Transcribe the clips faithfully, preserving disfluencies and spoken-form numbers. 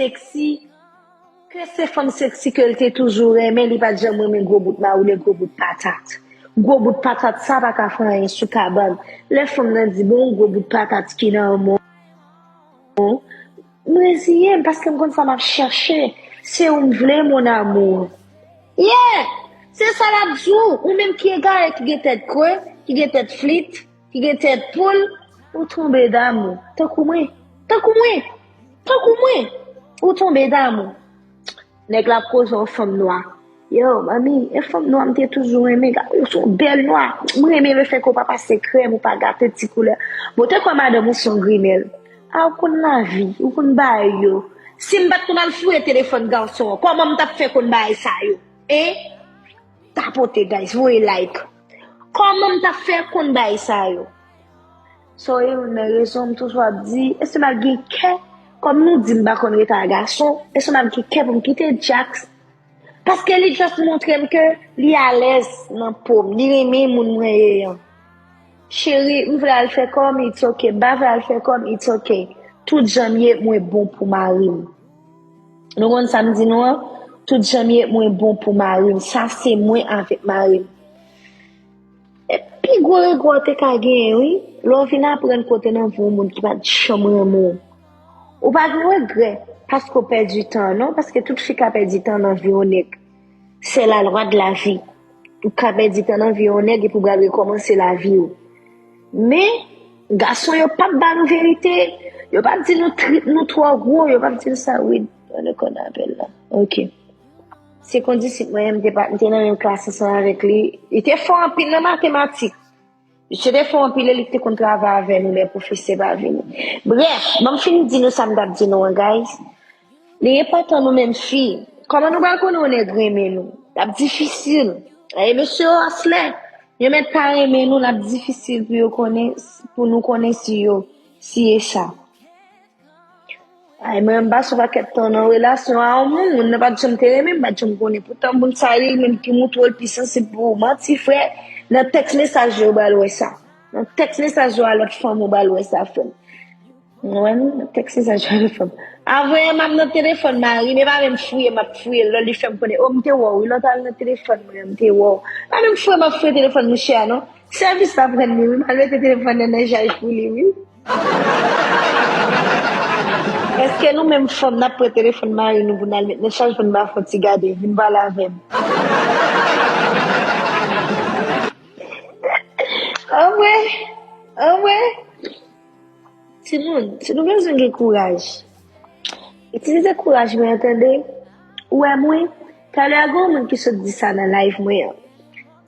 seksi, ke se fanm seksi ke l te toujou renmen, li pa t janm renmen gwo bout mawoule, gwo bout patat. Gwo bout patat sa pa ka fè anyen sou kabann. Lè fanm nan di, bon, gwo bout patat ki nan men w, m reziye m paske m konn sa m ap chèche. Se ou m vle, mon amour. Yeah! Se sa l ap di w, ou menm ki egare, ki gen tèt kre, ki gen tèt flit, ki gen tèt poul, ou tonbe damou. Tankou mwen. Tankou mwen. Tankou mwen. Ou tonbe damou. Nèg la ap koze yon fanm nwa. Yo, manmi, e fanm nwa m te toujou renmen. Ou se yon bèl nwa. M renmen le fè ke w pa pase krèm, ou pa gate ti koulè. Bon, te kwè madanm ou se yon grimèl. A, ou konn lavi, ou konn bagay yo. Si m pa t konn al fouye telefòn gason an, kòman m t ap fè konn bagay sa yo? Hein? Tapote, guys, voye like. Kòman m t ap fè konn bagay sa yo? So, e youn nan rezon m toujou ap di, èske m ap gen kè? Kòm nou di m pa konn rete ak gason, èske m ap gen kè pou m kite Jax? Paske li just montre m ke li alèz nan po m, li renmen moun mwen ye an. Cheri, m vle al fè kò m, it's ok. M pa vle al fè kò m, it's ok. Tout jan m ye, mwen bon pou mari m. Nou konn sa m di nou an? Tout jan m ye, mwen bon pou mari m. Sa se mwen avèk mari m. E pi gwo regrè w te ka genyen, wi, lè w vin aprann ke w te nan vi yon moun ki pa t janm renmen w. Ou pa gen regrè paske w pèdi tan, non, paske tout fi ka pèdi tan nan vi yon nèg. C'est la loi de la vie. Ou ka pèdi tan nan vi yon nèg epi w pral rekòmanse lavi w. Men, gason yo p ap ba nou verite. Yo p ap di nou trip nou twò gwo. Yo p ap di nou sa, wi, ann konn apèl la. Ok. Se kondisit mwen, m te pa, m te nan menm klas ansanm avèk li. Li te fò anpil nan matematik. Misye te fò anpil e li te konn travay avè nou lè pwofesè pa vini. Brèf, ban m fin di nou sa m t ap di nou an, guys. Li enpòtan nou menm fi. Kòman nou pral konnen yon nèg renmen nou? L ap difisil. E mesye yo aslè, yo mèt pa renmen nou, l ap difisil pou yo konnen, pou nou konnen si yo, si e sa. Ay, mwen, m pase yon pakèt tan nan relasyon a yon moun, moun nan pa t janm te renmen m, m pa t janm konnen. Poutan, moun sa li menm ki moutre w l pi sansib pou ou. Manti, frè, nan tèks mesaj yo, ou pral wè sa. Nan tèks mesaj yo a lòt fanm, ou pral wè sa, frè m. Ou wè, nan tèks mesaj yo a lòt fanm. Avwe m ap nan telefòn mari, men pa menm fouye m ap fouye l, lò li fè m konnen, o, m te wè w, wi, lò w t al nan telefòn mwen an, m te wè w. Pa menm fouye m ap fouye telefòn mouche a, non. Sèvis la pran li, wi, m al mete telefòn nan nan chaj pou li, wi. Èske nou menm fanm n ap pran telefòn mari nou pou n al met nan chaj pou n ba fon ti gade, vin pale avè m? Anmwe, anmwe. Timoun, si nou bezwen gen kouraj, itilize kouraj mwen an, tande. Ou wè mwen, talè a gen yon moun ki sot di sa nan live mwen an.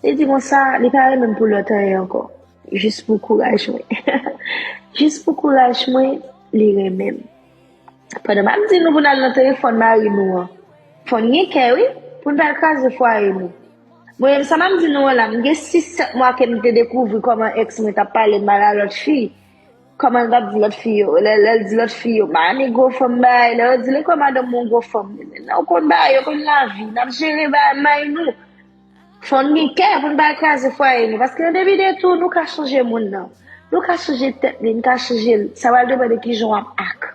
Li di konsa, li pa renmen m pou lòt anyen ankò. Jis pou kouraj mwen. Jis pou kouraj mwen, li renmen m. Pandan m ap di nou pou n al nan telefòn mari nou an, fò n gen kè, wi, pou n pa al kraze fwaye nou. Mwen menm, sa m ap di nou an la, m gen sis sèt mwa ke m te dekouvri kòman èks mwen t ap pale mal a lòt fi. Kòman l t ap di lòt fi yo, lè, lè l di lòt fi yo, "Mami gwo fanm bay," lè yo di, "Lekòl madanm mwen gwo fanm." Non, ou konn bagay, yo konn lavi, n ap jere bagay may nou. Fò n gen kè pou n pa kraze fwaye nou, paske nan depi de tou, nou ka chanje moun nan. Nou ka chanje tèt li, nou ka chanje l. Sa pral depann de kijan w ap ak.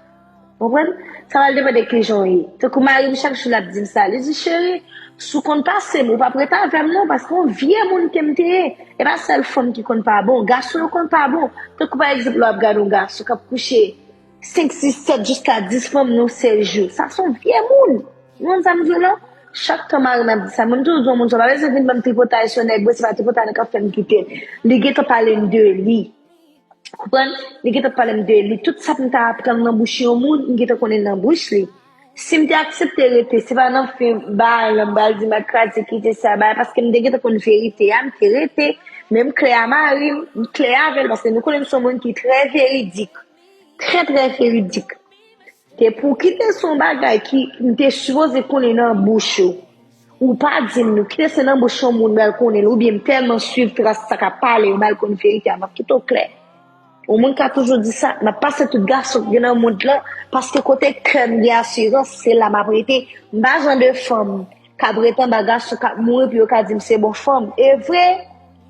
Konprann? Sa pral depann de kijan w ye. Tankou mari m, chak jou l ap di m sa. Li di, "Cheri, si w konn pase m, ou p ap rete avè m non, paske yon vye moun ke m te ye." E pa sèl fanm ki konn pa bon, gason yo konn pa bon. Tankou pa egzanp, lè w ap gade yon gason k ap kouche senk, sis, sèt, jiska dis fanm nan yon sèl jou. Sa se yon vye moun. Ou konn sa m di w lan? Chak tan mari m ap di sa, mwen m toujou di yon moun sa, pa bezwen vin ban m tripotay sou nèg mwen, se pa tripotay nan k ap fè m kite l. Li gentan pale m de li. Konprann? Li gentan pale m de li. Tout sa m ta aprann nan bouch yon moun, m gentan konnen l nan bouch li. Si m te aksepte rete, se pa nan fen bagay lan m pral di m al kraze kite sa, bagay, paske m te gentan konn verite a, m te rete. Men m klè a mari m, m klè avè l, paske nou konnen m se yon moun ki trè veridik. Trè, trè veridik. Te pou kite se yon bagay ki m te sipoze konnen nan bouch ou. Ou pa di m nou, kite se nan bouch yon moun m al konnen l, oubyen m tèlman swiv tras sa k ap pale, yo m al konn verite a, m ap kite w klè. Yon moun ka toujou di sa, m ap pase tout gason ki gen nan mond lan, paske kote kè m gen asirans, se la m ap rete. M pa jan de fanm k ap rete anba gason k ap mouri pou yo ka di m se bon fanm. E vre,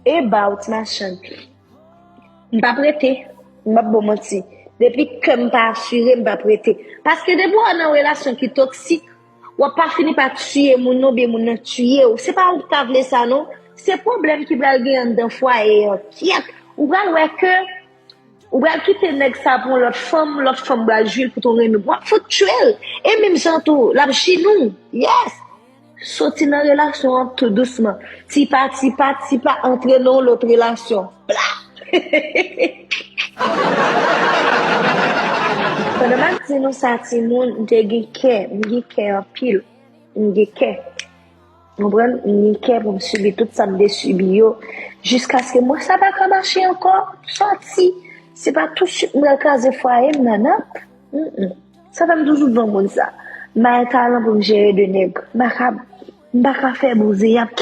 e ba w ti machann. M p ap rete, m p ap ba w manti. Depi kè m pa asire, m p ap rete. Paske depi w nan relasyon ki toksik, w ap pa fini pa tiye moun nan oubyen moun nan tiye w. Se pa ou ki ta vle sa non. Se pwoblèm ki pral gen anndan fwaye an. Kyèt, ou pral wè ke ou pral kite nèg sa pou yon lòt fanm, lòt fanm pral jwi l pou ton renmen. W ap fout tchwe l. E menm jan tou, l ap jwi nou. Yes! Soti nan relasyon an tou dousman. Ti pa, ti pa, ti pa, antre nan yon lòt relasyon. Bla! Pandan m ap di nou sa, timoun, m te gen kè, m gen kè anpil. M gen kè. Konprann? M gen kè pou m sibi tout sa m te sibi yo. Jiskaske m wè sa pa ka mache ankò, m sòti. Se pa tousuit m pral kraze fwaye m nan, non. Mm, mm. Sa fè m toujou di moun sa. M pa gen talan pou m jere de nèg. M pa ka, m pa ka fè bouzen. Y ap